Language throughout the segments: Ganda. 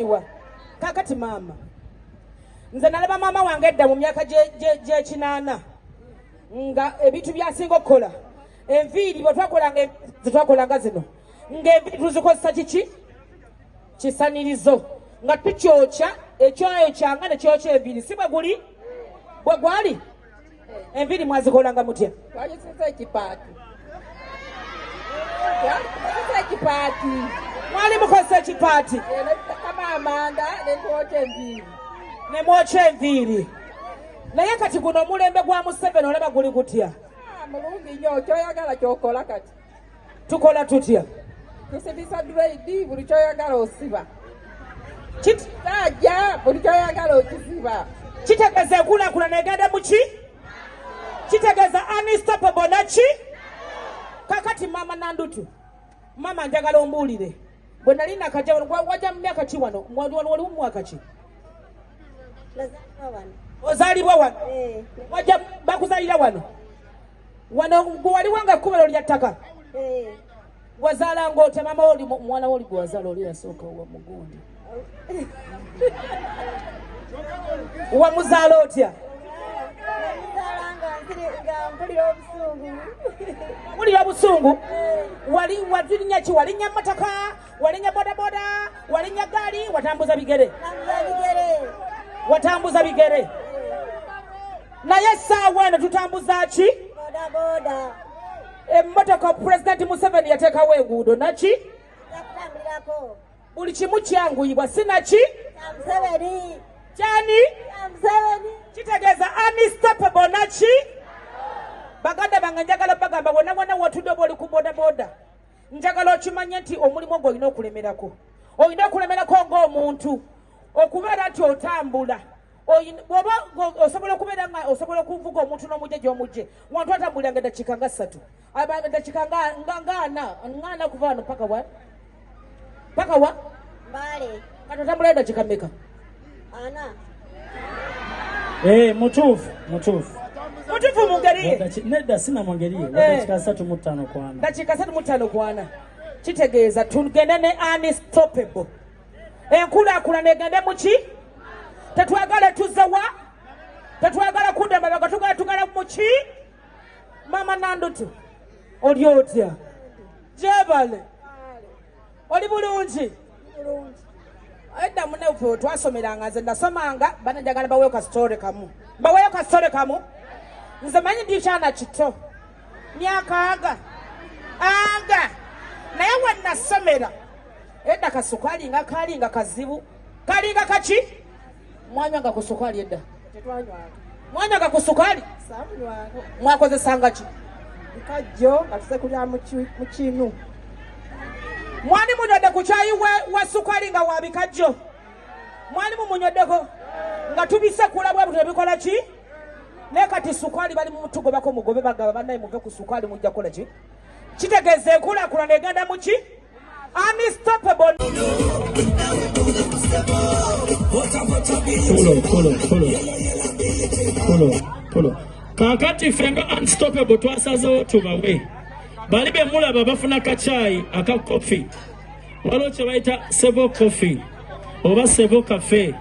Iwa. Kakati maama, nze nalaba maama wange edda mu myaka gy'ekinaana nga ebintu byasinga okukola enviiri bwe twakolanga zetwakolanga zino ng'enviiri tuzikozesa kiki kisanirizo nga tukyokya ekyoyokyanga ne kyokya enviiri, si bwe guli bwe gwali? Enviiri mwazikolanga mutya? Twagisiza ekipaati. Twagisiza ekipaati. Mwali mukozesa ekipaati? Ne tutekamu amanda ne twokya enviiri. Ne mwokya enviiri. Naye kati guno omulembe gwa Museveni olaba guli gutya? Mulungi nnyo, kyoyagala kyokola kati. Tukola tutya? Tusibisa dreidi, buli kyoyagala osiba. Sajja, buli kyoyagala okisiba. Kitegeeza enkulaakulana egenda mu ki? Kitegeeza unstoppable naki? Kakati maama Nandutu, maama njagala ombuulire, bwe nali nakajja wano, wajja mu myaka ki wano? Wano wali mu mwaka ki? Ozaalibwa wano? Wajja bakuzaalira wano? Wano gwe waliwo nga ekkubiro lya ttaka? Wazaala ng'otya maama oli mwana wo oli gwe wazaala oli yasooka wa mugundi? Wamuzaala otya? Mpulira obusungu. Wali walinnya ki? Walinnya mmotoka? Walinnya bodaboda? Walinnya ggaali? Watambuza bigere? Watambuza bigere. Naye essaawa eno tutambuza ki? Emmotoka. Pulezidenti Museveni yateekawo enguudo naki? Buli kimu kyanguyibwa, si naki? Kyani? Kitegeeza unstoppable naki? Baganda bange, njagala bagamba wonna wonna wotudde oba oli ku bodaboda, njagala okimanye nti omulimu ogwo olina okulemerako, olina okulemerako ng'omuntu okubeera nti otambula. Bw'oba osobola okubeera nga osobola okuvuga omuntu n'omujje gy'omujje, wantu atambuliranga eddakiika nga 3, eddakiika nga 40 kuva wano paka wa paka wa Mbale. Kati otambulayo eddakiika mmeka? 40. Mutuufu, mutuufu. Mutuufu mu ngeri ye. Nedda, sina mu ngeri ye. Dakiika 35 kwana. Dakiika 35 kwana. Kitegeeza tugende ne unstoppable, enkulaakulana egende mu ki? Tetwagala tuzzawa, tetwagala kudda mabega, tugala tugala mu ki? Mama Nandutu, oli otya? Gyebale, oli bulungi? Edda muneffe twasomeranga, nze nasomanga bana, njagala baweyo kasitore kamu, baweyo kasitore kamu. Nze manyi ndi kyana kito, myaka aga aga, naye wenasomera edda kasukaali nga kalinga kazibu, kalinga kaki? Mwanywanga ku sukaali edda? Mwanywanga ku sukaali? Mwakozesanga ki? Bikajjo nga tusekulira mu kinu. Mwani munywedde ku kyayi wa sukaali nga wa bikajjo? Mwali mumunyweddeko nga tubisekula bwe buto bikola ki? Naye kati sukaali bali mutugobako mugobe, bagaba bannaye muve ku sukaali, mujja kukola ki? Kitegeeza enkulaakulana egenda mu ki? Unstoppable. Pulo, pulo, pulo. Pulo, pulo. Kaakati ffe nga unstoppable twasazeewo tubawe. Bali be mulaba bafuna kacaayi aka coffee. Waliwo kye bayita Sebo Coffee oba Sebo Cafe.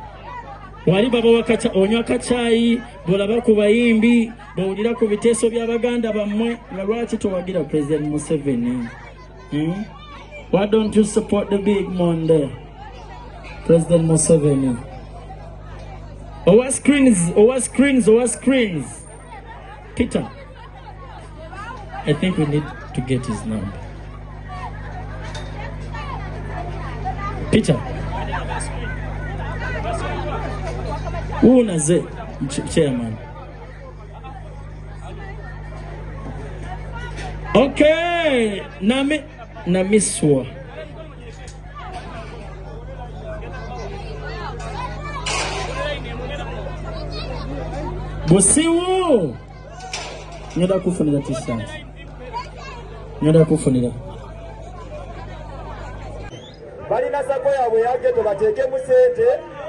Wali babawa kaca, onywa kacaayi, bw'olaba ku bayimbi, bw'owulira ku biteeso by'abaganda bammwe nga lwaki towagira President Museveni? Hmm? Why don't you support the big man there? President Museveni. Owa screens, owa screens, owa screens. Peter. I think we need to get his number. Peter. Unaze chairman. Okay, nami namiswa. Busiwu. Ngenda kufunira T-shirt. Ngenda kufunira. Balina SACCO yaabwe ya ghetto, bateekemu sente,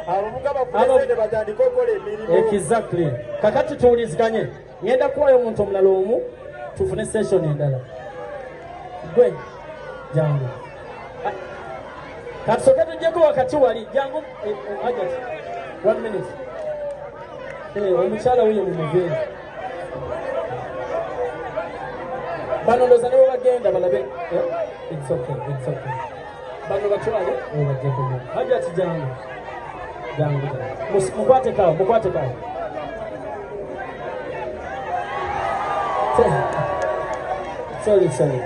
abavubuka bafune sente batandike okukola emirimu. Exactly. Kakati tuwuliziganye. Ngenda kuwayo omuntu omulala omu tufune session endala. Gwe jangu. Katusooke tujjeko wakati wali jangu Hajat. 1 minute. Omukyala wuyo mumuveere. Bano ndowooza ne bwe bagenda balabe. It's okay, it's okay. Bano batwale obajjeko. Hajat jangu. Jangu. Mukwate kawo, mukwate kawo. Sorry, sorry.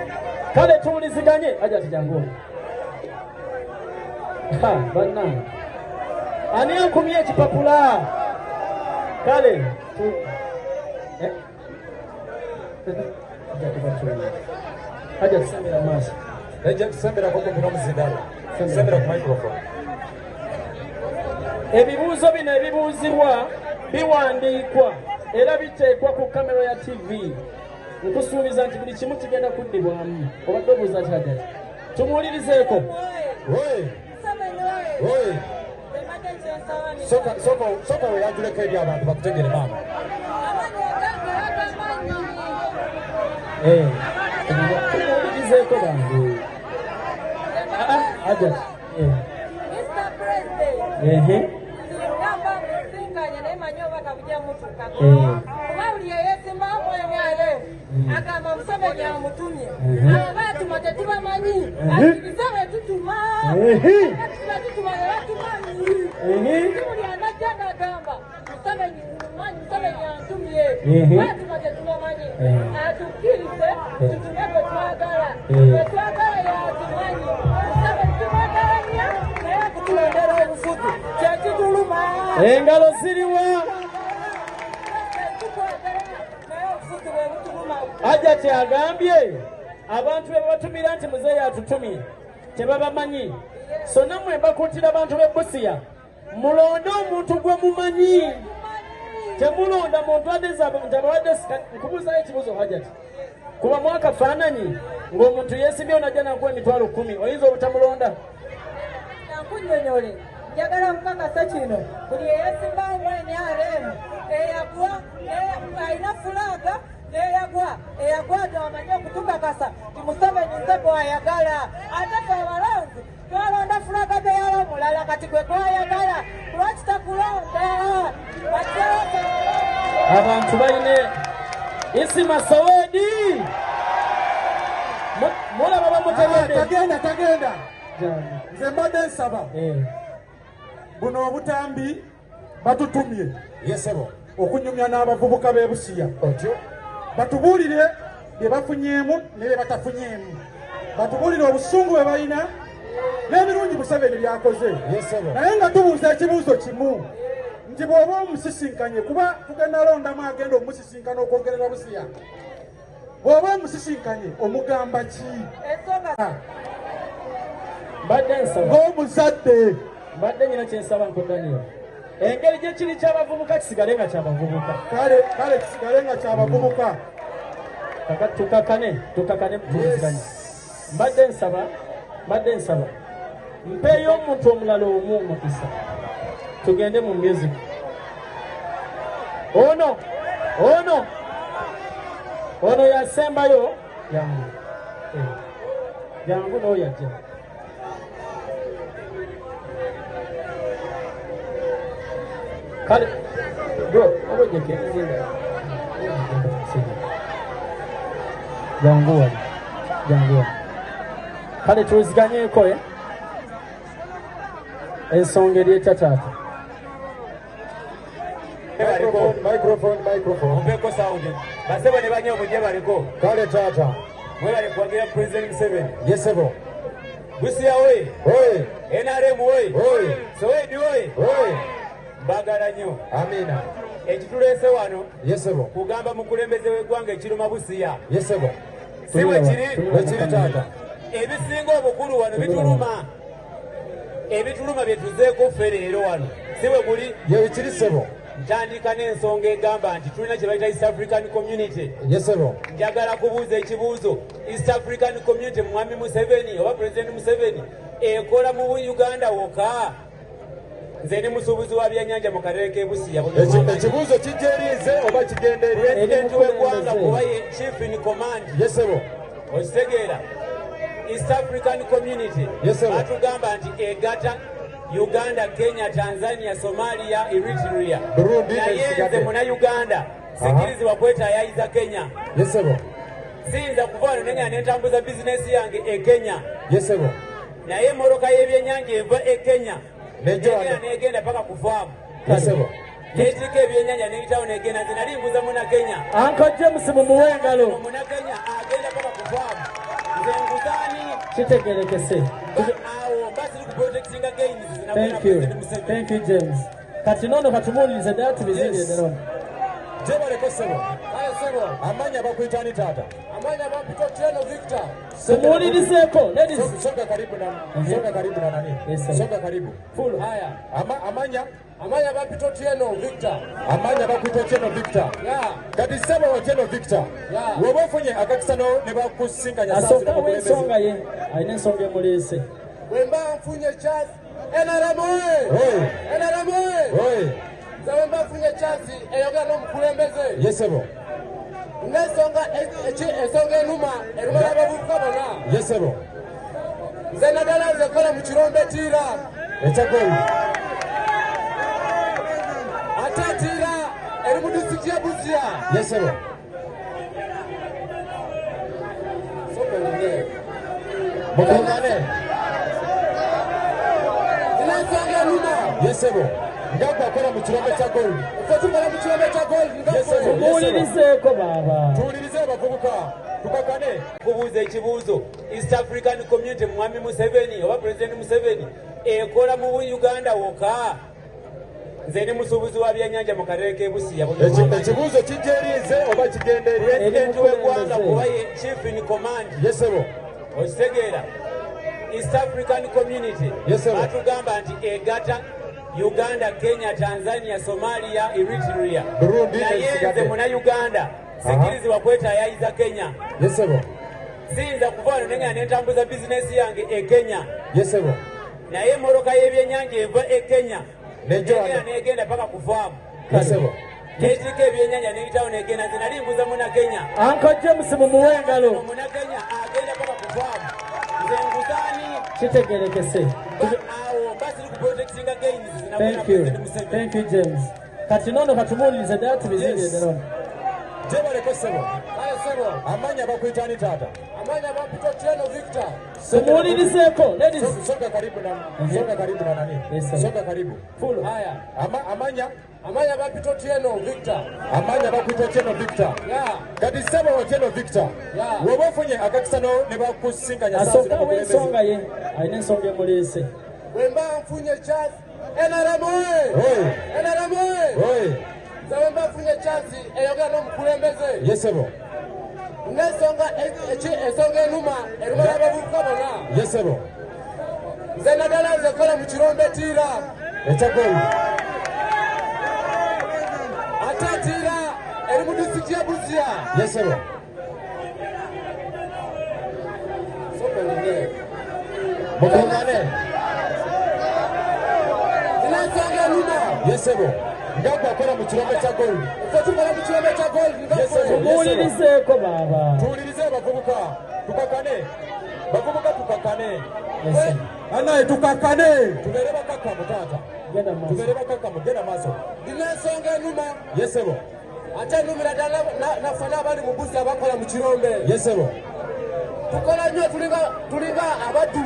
Kale tuwuliziganye. Hajat jangu. Ha, bannange. Ani ankumye ekipapula? Kale Hajat tusembera mu maaso. Tusembera kumpi n'omuzindalo. Tusembera ku microphone. Ebibuuzo bino ebibuuzibwa biwandiikwa era biteekwa ku kamera ya TV. Nkusuubiza nti buli kimu kigenda kuddibwamu. Obadde obuuza ki Hajat? Tumuwulirizeeko. Soka weyanjuleko eri abantu bakutegere maama. Tumuwulirizeeko bange. Hajat. Mr. President. Ngamba musinkanye naye manyi obubaka bujja mutuukako. Kuba buli eyeesimbawo NRM agamba Museveni amutumye. Abaatuma tetubamanyi. Akkirize bwe tutuma. Tuba tutuma ne batumanyi. Si buli anajja ng'agamba Museveni Museveni antumye. Baatuma tetubamanyi. Atukkirize tutume gwe twagala. Gwe twagala y'atumanyi. Museveni tumwagala nnyo naye okutulondera obufuzi kyekituluma. Engalo ziriwa? Hajat agambye abantu be babatumira nti muzeeyi atutumye tebabamanyi. So nammwe mbakuutira abantu b'e Busia, mulonde omuntu gwe mumanyi. Temulonda muntu abawadde. Nkubuuzayo ekibuuzo Hajat, kuba mwakafaananyi ng'omuntu yeesimbyewo najja nakuwa emitwalo 10 oyinza obutamulonda? Nkunnyonnyole, njagala nkukakasa kino, buli eyeesimbawo mu NRM eyagwa alina fulaaga n'eyagwa eyagwa amanyi okutukakasa nti Museveni nze gw'ayagala. Ate ffe abalonzi twalonda fulaaga beyala omulala kati gwe gw'ayagala, lwaki takulonda? Abantu balina Isima Sowedi. Mulaba bamutegedde. Tagenda, tagenda. Nze mbadde nsaba buno obutambi batutumye okunyumya n'abavubuka b'e Busia. Batubuulire bye bafunyeemu ne bye batafunyeemu. Batubuulire obusungu bwe balina n'ebirungi Museveni by'akoze. Naye nga tubuuza ekibuuzo kimu nti bw'oba omusisinkanye, kuba tugenda londamu agenda omusisinkana okwogerera Busia, bw'oba omusisinkanye omugamba ki? Mbadde nsaba ng'omuzadde, mbadde nyina kyensaba nkodaniyo. Engeri gye kiri ky'abavubuka kisigale nga ky'abavubuka. Kale kale kisigale nga ky'abavubuka. Tukakane, tukakane tuwuliziganye. Mbadde nsaba mpeeyo omuntu omulala omu omukisa tugende mu music. Ono ono ono yasembayo yangu jangu n'oyo ajja. Kale bro, obojjeko emizinga. Jangu wali, jangu wali. Kale tuwuliziganyeeko ensonga eri etya taata? Microphone, microphone. Mumpeko sound. Basebo ne banyo mujje baliko. Kale taata. Mwebale kuwagira President Museveni. Yes sebo. Busia oye. Oye. NRM oye. Oye. Sowedi oye. Oye. Mbagala nnyo. Amina. Ekituleese wano. Yes sebo. Kugamba mukulembeze w'eggwanga ekiruma Busia. Yes sebo. Si bwe kiri? Bwe kiri taata. Ebisinga obukulu wano bituluma. Ebituluma bye tuzeeko ffe leero wano. Si bwe guli? Ye kiri sebo. Ntandika n'ensonga egamba nti tulina kye bayita East African Community. Yes sebo. Njagala kubuuza ekibuuzo. East African Community Mwami Museveni oba President Museveni ekola mu Uganda wokka? Nze ndi musuubuzi wa byannyanja mu katale k'e Busia. Ekibuuzo kijja eri nze oba kigenda eri President w'eggwanga kuba ye chief in command. Yes sebo. Okitegeera? East African Community batugamba nti egata Uganda, Kenya, Tanzania, Somalia, Eritrea. Naye nze munnayuganda sikirizibwa kwetaayayiza Kenya. Siyinza kuva wano nengenda nentambuza bizinesi yange e Kenya. Naye emmotoka y'ebyennyanja eva e Kenya negenda negenda paka ku faamu. Neetikka ebyennyanja neyitawo negenda. Nze nali mbuza muna Kenya. Uncle James mumuwe engalo. Muna Kenya agenda paka ku faamu. Nze nguzaani? Kitegerekese. Awo mba siri ku protectinga gains. Thank you. Thank you, James. Kati nono katumuwulirize ddala tubizingire nono. Gyebaleko ssebo. Amanya bakuyita ani taata? Amanya bampita Otieno Victor. Tumuwulirizeeko, ladies. Songa karibu na songa karibu na nani? Songa karibu. Full. Haya. Amanya Amanya bampita Otieno Victor. Amanya bakuyita Otieno Victor. Yeah. Kati ssebo Otieno Victor. Yeah. Bw'oba ofunye akakisa ne bakusinganya Asooka ensonga ye alina ensonga emuleese. Bwe mba nfunye chance NRM oye! NRM oye! Nze bwe mba nfunye chance eyogera n'omukulembeze. Yes ssebo. N'ensonga ensonga enuma eruma n'abavubuka bonna. Yes ssebo. Nze naddala nze nkola mu kirombe Tiira. Ekya gold. Ate Tiira eri mu disitulikiti y'e Busia. Yes ssebo. Mukungane. N'ensonga enuma. Yes ssebo. Nga gwe akola mu kirombe kya gold. Ffe tukola mu kirombe kya gold. Tumuwulirizeeko baaba. Tuwulirize abavubuka tukakane. Kubuuza ekibuuzo, East African Community mwami Museveni oba President Museveni ekola mu Uganda wokka? Nze ndi musuubuzi wa byennyanja mu katale k'e Busia. Ekibuuzo kijja eri nze oba kigenda eri President w'eggwanga kuba ye chief in command. Yes ssebo. Okitegeera? East African Community batugamba nti egata Uganda, Kenya, Tanzania, Somalia, Eritrea. Naye nze munnayuganda sikirizibwa kwetaayayiza Kenya. Yes ssebo. Siyinza kuva wano nengenda nentambuza bizinesi yange e Kenya. Yes ssebo. Naye emmotoka y'ebyennyanja eva e Kenya negenda negenda paka ku faamu. Yes ssebo. Neetikka ebyennyanja neyitawo negenda. Nze nali mbuza muna Kenya. Uncle James mumuwe engalo. Muna Kenya agenda paka ku faamu. Nze nguzaani? Kitegerekese. Awo mba siri ku protectinga gains. Thank you. Thank you, James. Kati nono katumuwulirize ddala tubizingire nono. Gyebaleko ssebo. Amanya bakuyita ani taata? Amanya bampita Otieno Victor. Tumuwulirizeeko, ladies. Songa karibu na songa karibu na nani? Songa karibu. Full. Haya. Amanya Amanya bampita Otieno Victor. Amanya bakuyita Otieno Victor. Yeah. Kati ssebo Otieno Victor. Yeah. Bw'oba ofunye akakisa ne bakusinganya Asooka ensonga ye alina ensonga emuleese. Bwe mba nfunye chance NRM oye! NRM oye! Nze bwe mba nfunye chance eyogera n'omukulembeze. Yes ssebo. N'ensonga ensonga enuma eruma n'abavubuka bonna. Yes ssebo. Nze naddala nze nkola mu kirombe Tiira. Ekya gold. Ate Tiira eri mu disitulikiti y'e Busia. Yes ssebo. Mukungane. N'ensonga enuma. Yes ssebo. Nga gwe akola mu kirombe kya gold. Ffe tukola mu kirombe kya gold. Tumuwulirizeeko baaba. Tuwulirize abavubuka tukakane. Bavubuka tukakane. Anaye tukakane. Tubeere bakakkamu taata. Tubeere bakakkamu genda maaso. Ndina ensonga enuma. Yes ssebo. Ate ennumira ddala naffe n'abali mu Busia abakola mu kirombe. Yes ssebo. Tukola nnyo tulinga abaddu.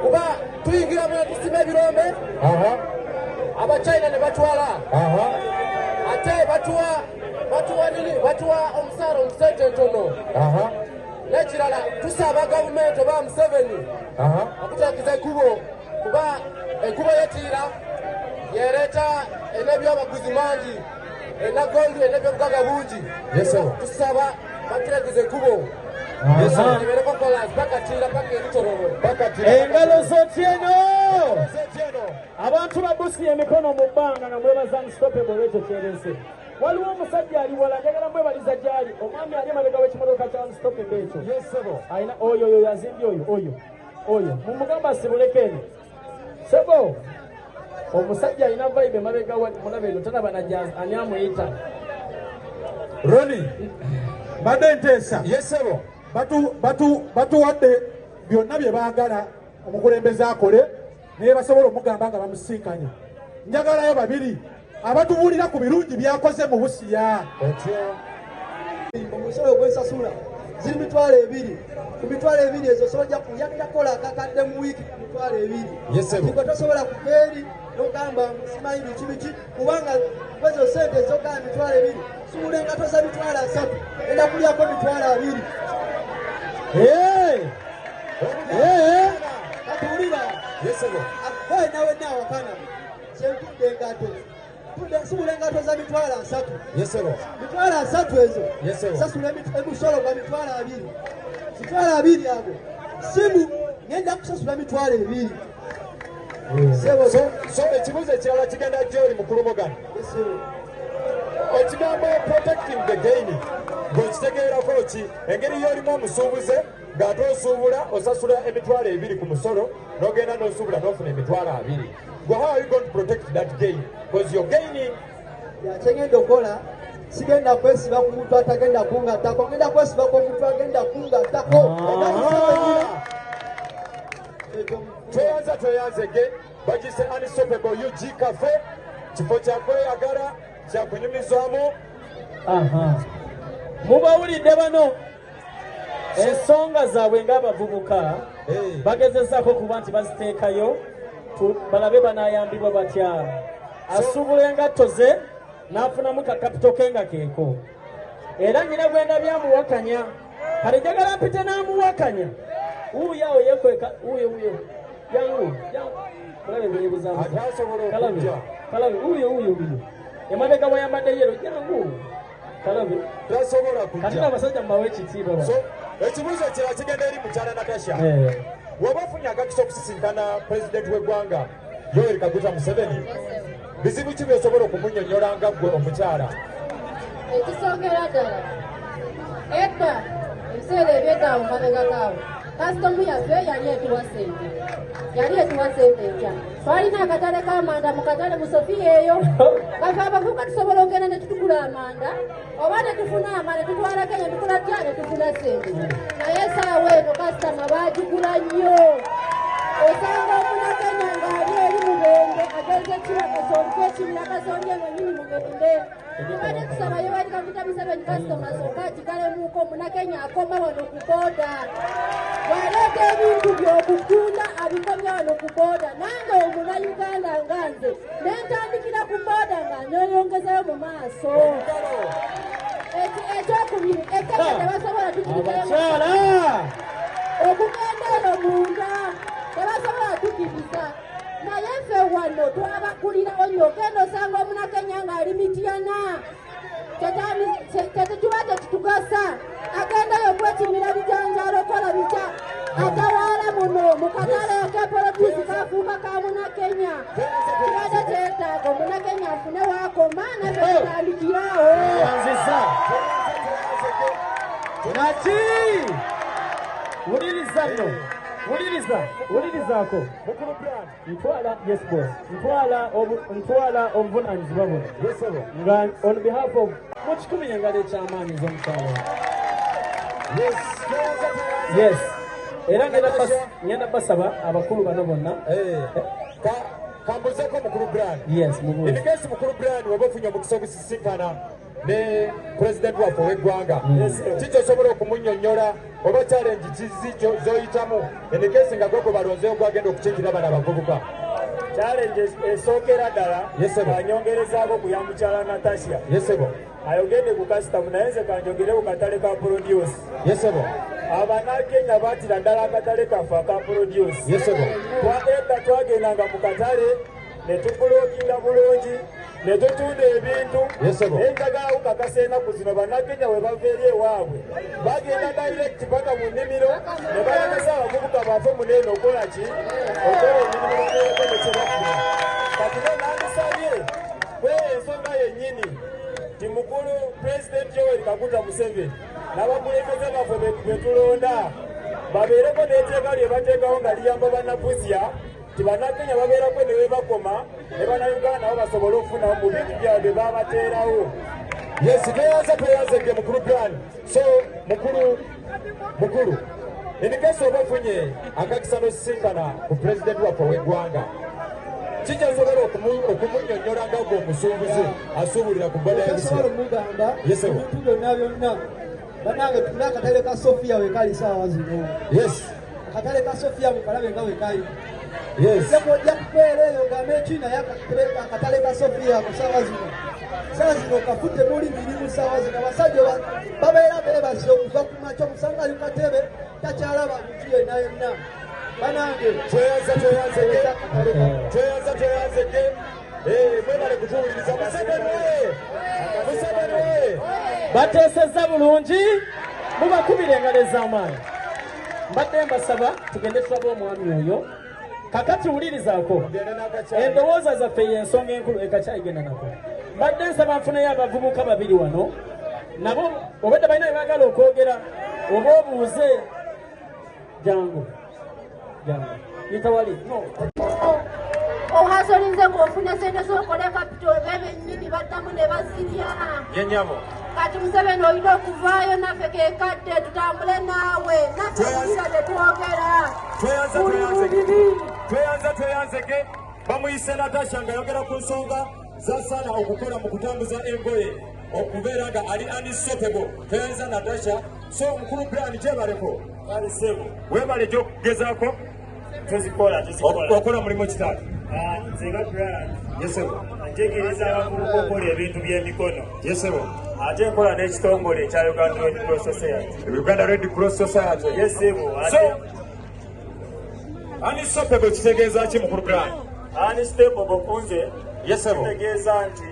Kuba tuyingira mu tusima ebirombe. Abachina ne batwala. Ate batuwa omusaala omusente ntono. N'ekirala tusaba gavumenti oba Museveni okutakiza ekkubo kuba ekkubo y'e Tiira yereeta n'ebyobuguzi mangi ena gold n'ebyobugagga bungi. Tusaba batulagize ekkubo. Ebeereko kolas paka Tiira paka eri Tororo. Engalo z'Otieno. Abantu ba Busia emikono mu bbanga nga mwebaza Unstoppable olw'ekyo kyereese. Waliwo omusajja ali wala njagala mwebaliza gy'ali. Omwami ali emabega w'ekimotoka kya Unstoppable ekyo. Yes ssebo. Alina oyo oyo yazimbye oyo oyo oyo. Mumugamba asibuleko eno. Ssebo. Omusajja alina vibe emabega mulabe eno talaba na ani amuyita. Roni. Mbadde nteesa. Yes ssebo. Batuwadde byonna bye baagala omukulembeze akole, naye basobola omugamba nga bamusinkanye. Njagalayo babiri abatubuulira ku birungi byakoze mu Busia. Omusolo gwensasula ziri 20,000. Ku 20,000 ezo osobola kuyagala kola akakadde mu wiiki ku 20,000. Gwe tosobola kuva eri n'ogamba simanyi biki biki, kubanga kwezo sente ezogamba 20,000 suula engato za 30,000 enda kulyako 20,000. Katuwulira nawe naawakana kyentudde engato nsubula engato za 30,000. 30,000 ezo sasula emusolo gwa 20,000. 20,000 ago simu ngenda kusasula 20,000. So ekibuuzo ekirala kigenda gy'oli mukulu Morgan. Ekigambo protecting the gain bw'okitegeerako ki? Engeri y'olimu omusuubuze ng'ate osuubula osasula 20,000 ku musolo n'ogenda n'osuubula n'ofuna 20,000. Well, how are you going to protect that gain? Because you're gaining. Kyengenda okukola sigenda kwesiba ku muntu atagenda kungattako, ngenda kwesiba ku muntu agenda kungattako. Tweyanza tweyanzege bagise Unstoppable UG Cafe, kifo kya kweyagala kya kunyumizwamu. Mubawulidde bano ensonga zaabwe ng'abavubuka bagezezaako kuba nti baziteekayo balabe banayambibwa batya. Asuubula engatto ze n'afunamu kakapito ke nga keeko, era nyina gwenda byamuwakanya. Kale njagala mpite n'amuwakanya wuuyo awo yekweka, wuuyo wuuyo jangu kalabe bwebuzabuza kalabe wuuyo wuuyo wuuyo emabega bwayambadde yero jangu kalabe tasobola kujja. Kati abasajja mubawe ekitiibwa. So ekibuuzo kirala kigenda eri mukyala Natasha. Waba ofunye akakisa okusisinkana pulezidenti w'eggwanga Yoweri Kaguta Museveni, bizibu ki by'osobola okumunnyonnyola nga ggwe omukyala? Ekisookera ddala, edda ebiseera ebyedda mu mabega gaawe kasitomu yaffe yali etuwa ssente, yali etuwa ssente empya. Twalina akatale k'amanda mu katale mu Sofiya eyo. Kafe abavubuka tusobola okugenda ne tutugula amanda oba ne tufuna amanda tutwala Kenya tukula tya ne tufuna ssente. Naye essaawa eno kasitama baagigula nnyo. Osanga omunakenya ng'ali eri Mubende agenze kira kasooli kwekimira kasooli ye mwennyini Mubende. Tubadde tusaba Yoweri Kaguta Museveni kasitoma asooke agigalemuko omunakenya akoma wano ku booda. Bw'aleeta ebintu by'okutunda abikomya wano ku booda. Nange omunnayuganda nga nze ne ntandikira ku booda nga nneeyongezayo mu maaso. Ekyokubiri, ettaka tebasobola tukirizayo okugenda eno munda tebasobola tukiriza. Naye ffe wano twabakulirawo nnyo. Ogenda osanga omunakenya ng'ali Mityana, tetuba tekitugasa, agendayo okwekimira bijanjaalo kola bitya, atawaala muno mu katale ak'epolodusi kafuuka ka munakenya. Kibadde kyetaaga omunakenya afune waakoma naffe tutandikirawo. Naki wuliriza nno, wuliriza, wulirizaako. Ntwala, yes boss, ntwala obuvunaanyizibwa buno nga on behalf of mukikumi engalo ekyamaanyi z'omukyalo. Yes, era ngenda basaba abakulu bano bonna. Kambuzeeko mukulu Brian. Yes, mubuuze. Ebigesi mukulu Brian waba ofunye omukisa ogusisinkana ne pulezidenti waffe ow'eggwanga, kiki osobola okumunnyonnyola oba challenge kizi z'oyitamu enekesi nga gwe gwe balonzeyo gwagenda okukiikirira bano abavubuka? Challenge esookera ddala anyongerezaako ku ya mukyala Natasha. Ayogedde ku kasitamu, naye nze kanjogere ku katale ka produce. Abanakenya baatira ddala akatale kaffe aka produce. Edda twagendanga mu katale ne tubulokinga bulungi ne tutunda ebintu. Naye njagala kukakasa ennaku zino bannakenya bwe bava eri ewaabwe bagenda direct paka mu nnimiro ne balemesa abavubuka baffe muneeno okola ki? Okola emirimu babeereko ne kye bafuna. Kati ne nandisabye kweyo ensonga yennyini nti mukulu Pulezidenti Yoweri Kaguta Museveni n'abakulembeze baffe be tulonda babeereko n'etteeka lye bateekawo nga liyamba bannabusia nti bannakenya babeerako ne we bakoma ne bannayuganda nabo basobole okufunawo mu bintu byabwe bye babateerawo. Yes, tweyanza tweyanzege mukulu Brian. So mukulu Mukulu, in case oba ofunye akakisa n'osisinkana ku pulezidenti waffe ow'eggwanga, kikyasobola okumunnyonnyola nga gwe omusuubuzi asuubulira ku boda ya Busia? Omugamba ebintu byonna byonna bannange, tule akatale ka Sofia wekali saawa zino. Akatale ka Sofia mukalabe nga wekali. Ojja kubeera eyo gambe eki, naye akatale ka Sofia ku saawa zino, saawa zino kafu, temuli mirimu. Saawa zino abasajja babeera beebase okuva ku makya, omusanga ali katebe, takyalaba muntu yenna yenna. Banange, tweyanza, tweyanzege, tweyanza, tweyanzege. Mwebale kutuwuliriza. Museveni oye! Museveni oye! Bateesezza bulungi, mubakubira engalo ez'amaanyi. Mbadde mbasaba tugende tulabe omwami oyo. Kakati wulirizaako endowooza zaffe, y'ensonga enkulu. Ekakyayigenda nako. Mbadde nsaba nfuneyo abavubuka babiri wano, nabo obadde balina bye baagala okwogera oba obuuze. Jangu, jangu, yita wali no. Ohasolinze ng'ofuna sente z'okola capital, be bennyini baddamu ne bazirya. Yenyabo. Kati Museveni, olina okuvaayo naffe kekadde tutambule naawe, naffe wulira tetwogera. Tweyanza, tweyanzege, tweyanza, tweyanzege. Bamuyise Natasha, ng'ayogera ku nsonga zasaana okukola mu kutambuza engoye okubeera nga ali unstoppable. Tweyanza Natasha. So mukulu Brian, gyebaleko, webale gyokugezaako. Tuzikola, tuzikola. Okola mulimu kitaatu? Nze nga Brian, yesebo, njegereza abavubuka okukola ebintu by'emikono. Yesebo. Ate nkola n'ekitongole ekya Uganda Red Cross Society. Uganda Red Cross Society. Yesebo. So unstoppable kitegeeza ki, mukulu Brian? Unstoppable kunze Yesebo. kitegeeza nti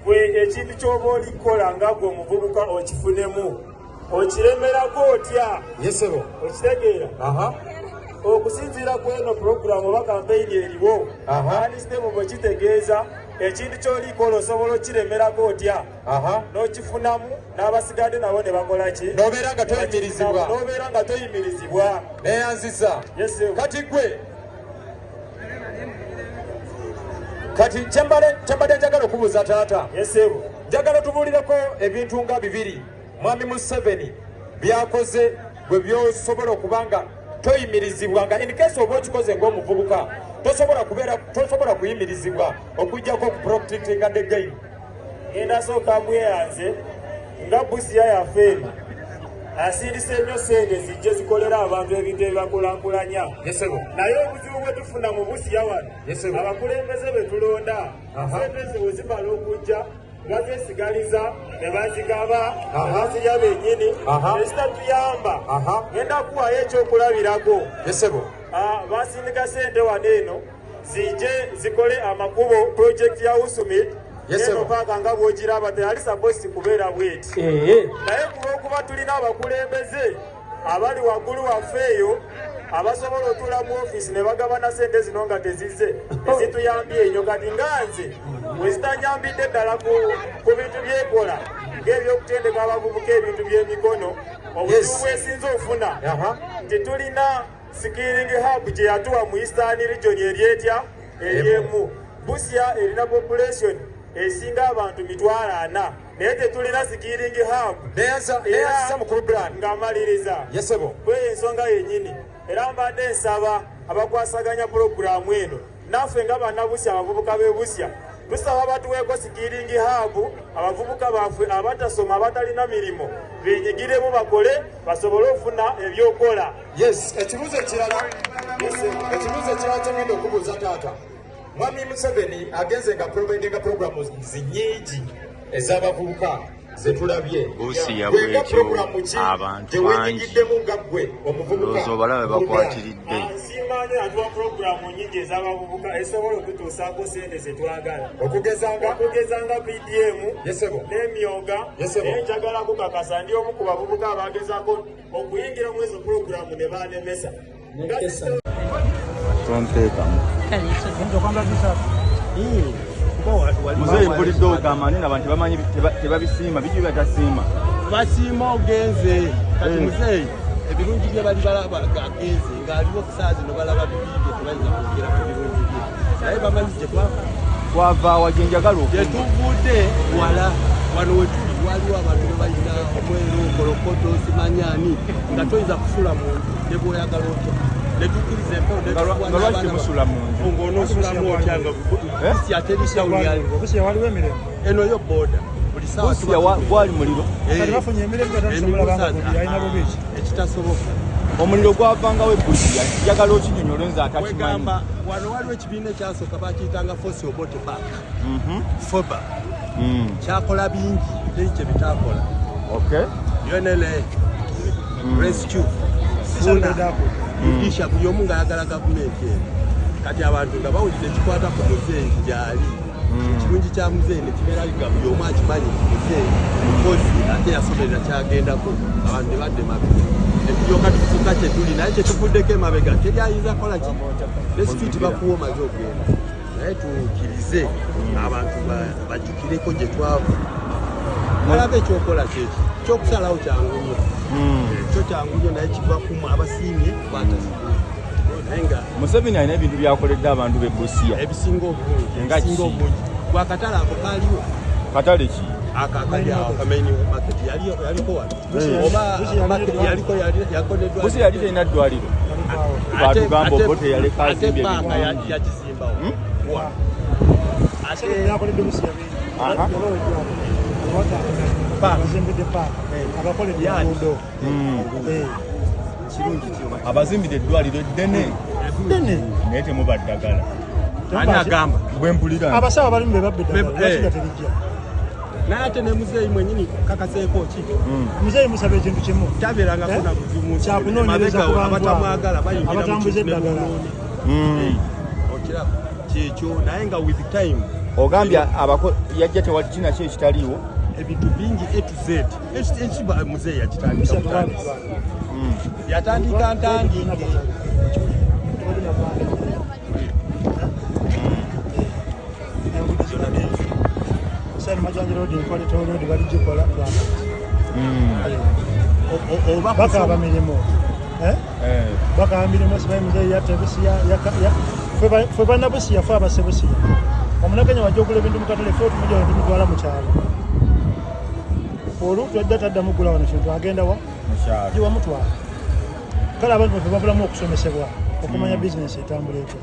gwe ekintu ky'oba olikola nga gwe omuvubuka okifunemu, okiremerako otya? Yesebo. Okitegeera? Okusinziira ku eno puroguramu oba kampeyini eriwo, unstoppable kitegeeza ekintu ky'olikola osobola okiremerako otya n'okifunamu, n'abasigadde nabo ne bakola ki? N'obeera nga toyimirizibwa. N'obeera nga toyimirizibwa. Neyanziza. Yesebo. Kati gwe, kati kyembadde njagala okubuuza taata, yesebo, njagala tubuulireko ebintu nga bibiri mwami Museveni byakoze gwe byosobola okuba nga toyimirizibwa, nga in case oba okikoze ng'omuvubuka tosobola kubeera, tosobola kuyimirizibwa okuggyako okuprotectinga the gain. Ngenda sooka mweyanze nga Busia yaffe eno asindisa ennyo sente zijje zikolera abantu ebintu ebibakulankulanya. Yesebo. Naye obuzibu bwe tufuna mu Busia wano, abakulembeze be tulonda, sente ze we zimala okujja bazesigaliza ne bazigaba ne bazirya bennyini, ezitatuyamba. Ngenda kuwayo ekyokulabirako. Yesebo. Basindika sente wano eno zijje zikole amakubo, project ya USUMID. Yes, Eno sir. paaka nga bwogiraba teyali supposed kubeera bweti, naye kulwokuba tulina abakulembeze abali waggulu waffe eyo abasobola otuula mu ofiisi ne bagabana sente zino nga tezizze ezituyambye enyo. Kati nga nze wezitanyambidde ddala ku bintu byekola ng'ebyokutendeka abavubuka ebintu by'emikono, obuzibu bwesinza ofuna nti tulina skilling hub gye yatuwa mu Eastern Region eri etya? Eryemu. Busia erina population esinga abantu 400,000, naye tetulina skilling hub. Neyanziza, mukulu Brian. Nga maliriza, yesebo, kweyo ensonga yennyini. Era mbadde nsaba abakwasaganya pulogulaamu eno, naffe nga bannabusia, abavubuka b'e Busia, tusaba batuweeko skilling hub, abavubuka baffe abatasoma, abatalina mirimu, benyigiremu bakole basobole okufuna ebyokola. Yes, ekibuuzo ekirala, ekibuuzo ekirala kyengenda okubuuza taata, mwami Museveni agenze nga providinga programs nyingi ez'abavubuka zetulabye. Busia Gwe nga bwetyo, program ki abantu gye bangi. wenyigiddemu nga ggwe omuvubuka? Ndowooza obalabe bakwatiridde. Simanyi atuwa pulogulaamu nyingi ez'abavubuka esobola okutuusaako sente zetwagala. Okugezanga? Okugezanga PDM Yesebo. n'emyoga. Yesebo. Naye njagala kukakasa ndi omu ku bavubuka abagezaako okuyingira mu ezo pulogulaamu ne banemesa. Tonteekamu. Muzeeyi, mpulidde ogamba nti abantu tebamanyi, tebabisiima, biki batasiima? Basiima ogenze kati. Muzeeyi ebirungi bye bali balaba agenze ng'aliwo, saa zino balaba bibi bye, tebayinza kwogera ku birungi bye, naye bamanyi gye twava. Twava wa? Gye njagala Gye okumva. tuvudde wala, wano we tuli. Waliwo abantu bebayita omweru kolokoto simanyani nga toyinza kusula mu nju ne bw'oyagala otya netukkiriza empewo nga lwaki temusula mu nju ng'onoosulamu otya nga Busia teri tawuni Busia waliwo emirembe eno yo boda buli ssaawa Busia gwali muliro kati bafunye emirembe batasobola banga alina bubi ki ekitasoboka omuliro gwavangawo e Busia njagala okinyonyola nze atakimanyi wegamba wano waliwo ekibiina ekyasooka bakiyitanga Force Obote Park FOBA kyakola bingi teri kye bitaakola UNLA Rescue Funa Rudisha buli omu ng'ayagala gavumenti eno kati abantu nga bawulira ekikwata ku muzeeyi gyali ekirungi kya muzeeyi ne kibeera nga buli omu akimanyi nti muzeeyi mukozi ate yasomerera kyagendako abantu ne badda emabega ne tulyoka tufuuka kye tuli naye kye tuvuddeko emabega teri ayinza kukola ki ne situiti bakuwa omaze okugenda naye tukkirize abantu bajjukireko gye twava balaba ekyokola kyeki kyokusalawo kyangu nnyo kyo kyangu nnyo naye kiva kumu abasiimye batasiimye naye nga Museveni alina ebintu byakoledde abantu b'e Busia ebisinga obulungi Nga ebisinga ki? obungi gwakatale ako kaaliwo katale ki ako akali awo ka main market yaliko wano oba market yaliko yakoleddwa Busia yali terina ddwaliro batugamba Obote yaleka ate azimbye paaka ebintu yagizimbawo wa ate byakoledde Busia bingi abazimbidde paaka abakoledde enguudo kirungi ki abazimbidde eddwaliro eddene ddene naye temuba ddagala ani agamba bwe mpulira abasawo abalimu be babba eddagala lwaki nga terijja naye ate ne muzeeyi mwennyini kakaseeko ki muzeeyi musaba ekintu kimu tabeerangako na buzibu mu nsi kyakunoonyereza ku bantu abatamwagala bayingira mu abatambuza kintu ne eddagala bonoona okiraba kyekyo naye nga with time ogambye yajja tewali kina ki ekitaliiwo ebintu bingi A to Z ekiba muzeeyi yakitandika butandisi yatandika ntandike enguudo zonna bingi sani Majanji road equality road baligikola oba bakaaba mirimu bakaaba mirimu simanyi muzeeyi yatta Busia ffe bannabusiya ffe abasebusiya omunakenya wajja okugula ebintu mu katale ffe tumujja tumutwala mu kyalo olwo twajja taddamu gula wano kintu agenda wa giwamutwala kale abantu baffe babulamu okusomesebwa okumanya bizinesi etambula etya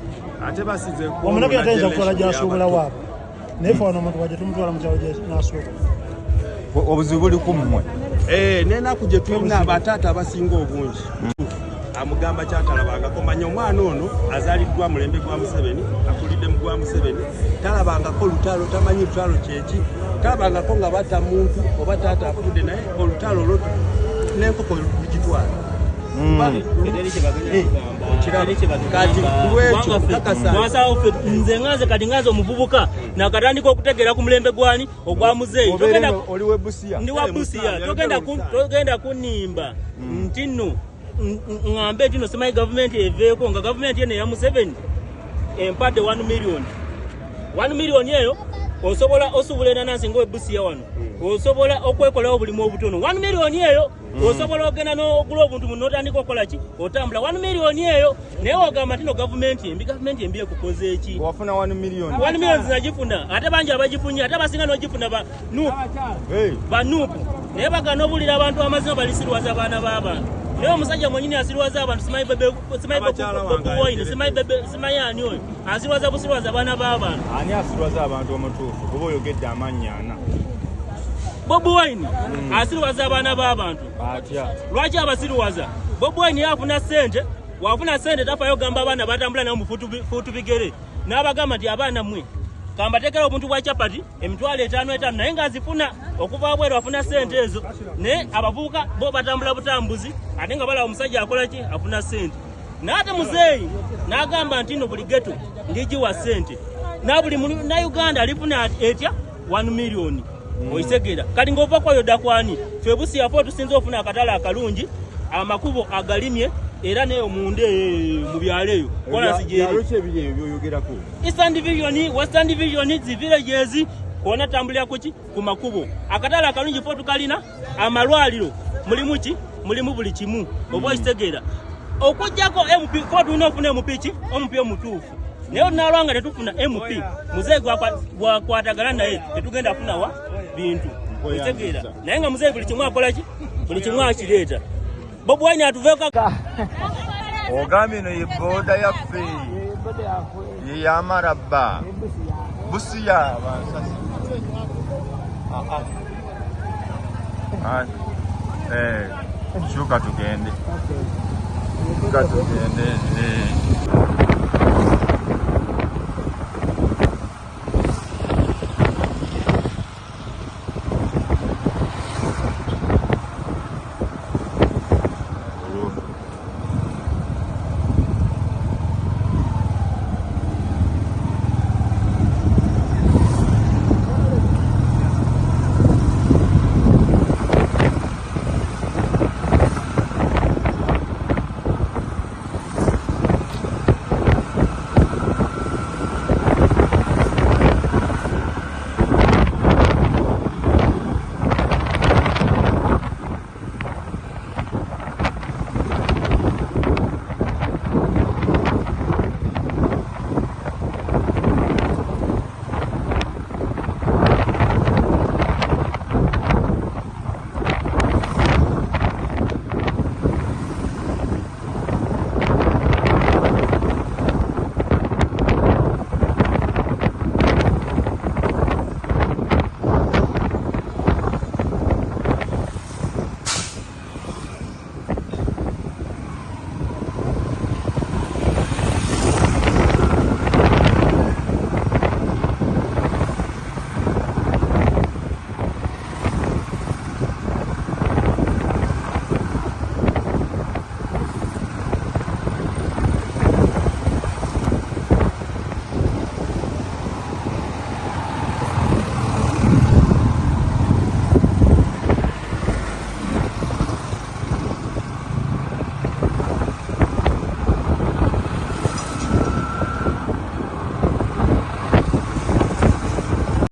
ate basize omunakenya tayinza kutwala gyasuubula waabwe naye ffe wano omuntu wajja tumutwala mu kyalo n'asuubula obuzibu buli ku mmwe n'enaku gye tulina abataata abasinga obungi amugamba kyatalabangako manya omwana ono azaaliddwa mulembe gwa Museveni akulidde mu gwa Museveni talabangako lutalo tamanyi lutalo kyeki talabangako nga batta muntu oba taata afudde naye olutalo olwo n'enkoko lugitwala kati kulwekyo kakasa nze nganze kati nganze omuvubuka nakatandika okutegeera ku mulembe gwani ogwa muzeeyi oli we Busia ndi wa Busia togenda kunimba nti nno ŋŋambe nti no simanyi gavumenti eveeko nga gavumenti eno eya Museveni empadde 1 million 1 million eyo osobola osuubula enanansi nga Busia wano osobola okwekolawo obulimu obutono 1 million eyo osobola ogenda n'ogula obuntu muno n'otandika okukola ki otambula 1 million eyo naye ogamba nti no gavumenti embi ekukoze eki wafuna 1 million 1 million zinagifuna ate bangi abagifunye ate abasinga n'ogifuna ba NUP naye bagana obulira abantu amazima balisirwaza abaana b'abantu naye omusajja mwenyini asirwaza abantu simanyi Bobi Wine simanyi ani oyo asirwaza busirwaza abaana b'abantu ani asirwaza abantu omutuufu kuba oyogedde amannya ana Bobi Wine asirwaza abaana b'abantu lwaki abasirwaza Bobi Wine yafuna ssente wafuna ssente tafayo gamba abaana batambula nabo mu fuutu bigere n'abagamba nti abaana mmwe kambateekera obuntu bwa chapati 5,000 5,000 naye ng'azifuna okuva bweru afuna ssente ezo naye abavubuka bo batambula butambuzi ate nga balaba omusajja akola ki afuna ssente naye ate muzeeyi n'agamba nti no buli geto ndigiwa ssente na buli Munnayuganda alifuna etya 1 million oyitegera kati ng'ova kwayo dda kwani ffe Busia ffe tusinze ofuna akatale akalungi amakubo agalimye era neyo munda mu byalo eyo kolansi gyeri Eastern Division, Western Division, zi villages kona tambulira kuki ku makubo akatale akalungi ffe tukalina amalwaliro mulimu ki mulimu buli kimu oba okitegeera okuggyako MP ffe tulina ofuna MP ki MP omutuufu naye olunalwanga tetufuna MP muzeeyi gwakwatagana naye tetugenda funawa bintu. Otegeera? Naye nga muzeeyi buli kimu akola ki? Buli kimu akireeta. Bobi Wine atuveeko. Ogambye eno ye booda yaffe, ye yamarabba Busiya bansasi. Kyuka tugende, kyuka tugende.